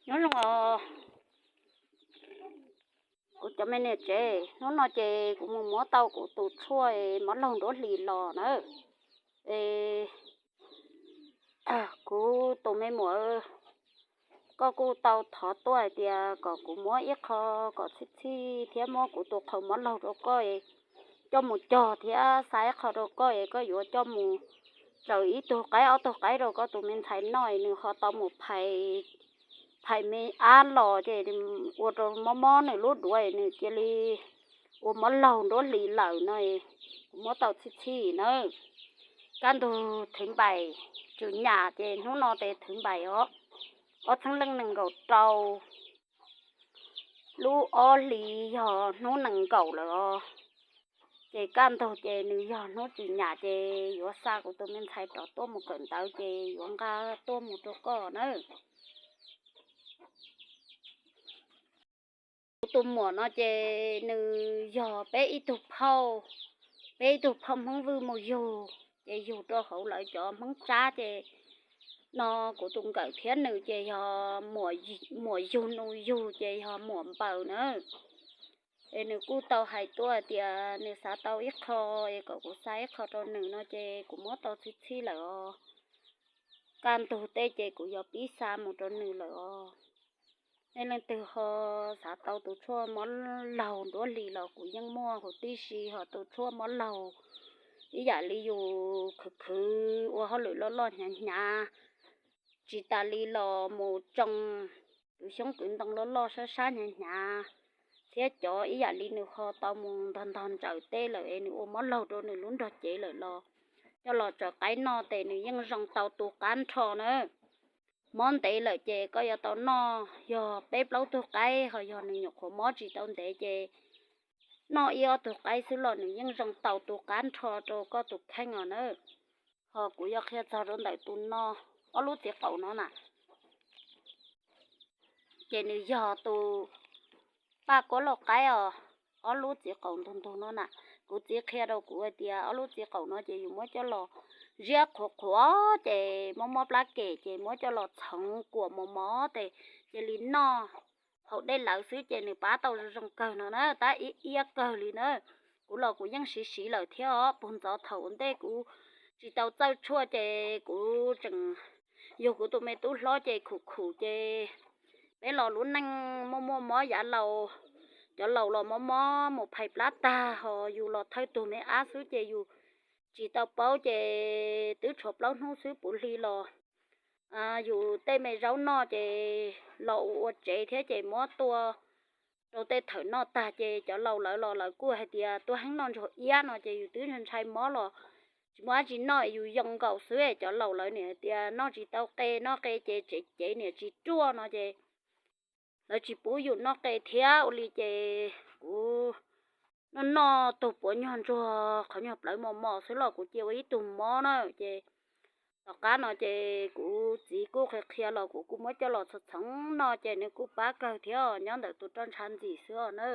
Nyob zoo os kuv cov me niam tsev, hnub no ces kuv mus muab tau kuv tus tshuaj mov laug nruab hlis los na. Es kuv tus me muam, koj kuj tau thov tuaj hais tias kom kuv muab ib qho kom txhij txhij thiab muab kuv tus qhov mov laug rau koj es coj mus cog thiab xa ib qho rau koj es koj yuav coj mus tsaws ib tug qaib ob tug qaib rau koj tus me ntxhais noj es nws ho tau mus phais, phais me ab los ces ua rau mob mob nws lub duav es nws cia li ua mov laug nruab hlis lawm no. Kuv muab tau txhij txhij nawb. Kaj ntug thwv npaim, tswm nyam ces hnub no ces thwv npaim os, ob txhiab leej nees nkaum rau, lub ob hlis yog hnub nees nkaum lawm os. Ces kaj ntug ces nws yog hnub tswm nyam ces yuav xa kuv tus me ntxhais rov tuaj mus kawm ntawv ces yuav nqa tuaj mus rau koj na. Kuv tus muam no ces nws yog peb ib tug phauj, peb ib tug phauj Hmoob Vwj mus yug, ces yug rau hauv lawv cov Hmoob Tsab ces no kuv tus nkawm thiab nws ces yog muam yug nus yug ces yog muam npaws na. Es nws kuj tau hais tuaj hais tias nws xav tau ib qho es kom kuv xa ib qho rau nws no ces kuv muab tau txhij txhij lawm os. Kaj ntug tej ces kuv yuav pib xa mus rau nws lawm os. Nej leej twg ho xav tau tus tshuaj mov laug nruab hlis los kuv yeej muaj huv tib si, ho tus tshuaj mov laug ib yam li yus khwv khwv ua hauj lwm loj loj hnyav hnyav, tsis tas li los mus tsoo kwv xyoob kwv ntoo loj loj sab sab hnyav hnyav, thiab cov ib yam li nws ho tau mus ntog ntog ntsaws teb lawm es nws ua mov laug rau nws lub nrog cev lawm los coj los tsaws qaib noj ces nws yeej zoo tau tu qab nrho na. Mob ntev lawm ces koj yuav tau noj yog peb plaub tug qaib, ho yog nws nyuam qhuav mob tsis tau ntev ces noj ib ob tug qaib xwb los nws yeej zoo tau tu qab nrho rau koj tus kheej os na. Ho kuv yuav qhia txog rau ntawm tus no, ob lub txiv qaum no na, ces nws yog tus paj kuab lauj qaib os. Ob lub txiv qaum ntug ntug no na, kuv txiv qhia rau kuv hais tias ob lub txiv qaum no ces yus muab coj los ziab qhuav qhuav ces mob mob plab kem ces muab coj los txhoov kuam mos mos ces cia li noj haus dej lawv xwb ces nws pab tau zoo zoo kawg no na, tab ib iab kawg li na. Kuv los kuv yeej siv siv lawm thiab os, puag ntxov thaum ntej kuv tsis tau txawj tshuaj ces kuv tseem yug kuv tus me tub hlob ces khum khum ces peb los lub neej muaj muaj mob yav laus, cov laus los mob mob mus phais plab tag ho yus los thawj tug me ab xwb ces yus tsis tau paub ces twb tshuav plaub hnub xwb puv hli los yus tej me zaub noj ces los ua ua tsev thiab ces muab tua rau tej thawm noj tag ces cov laus lawv los lawv kuj hais tias tua heev noj ntsuag iab no ces yus twb ntshai mob los tsis muaj dab tsi noj es yus yoo nkaus xwb. Cov laus lawv niam hais tias noj tsis tau qe, noj qe ces tsev cev niam tsis ruaj no ces lawv tsis pub yus noj qe thiab ua li ces kuv noj noj tug puav nyuag ntsuag qhov nyuag plawv mos mos xwb los kuv cia ua ib tug mob na. Ces tom qab no ces kuv txiv kuj qhia qhia los kuv kuj muab coj los txhoov txhoov noj ces nws kuj pab kawg thiab nyob ntawm tus roj ntsha ntxim xwb os na.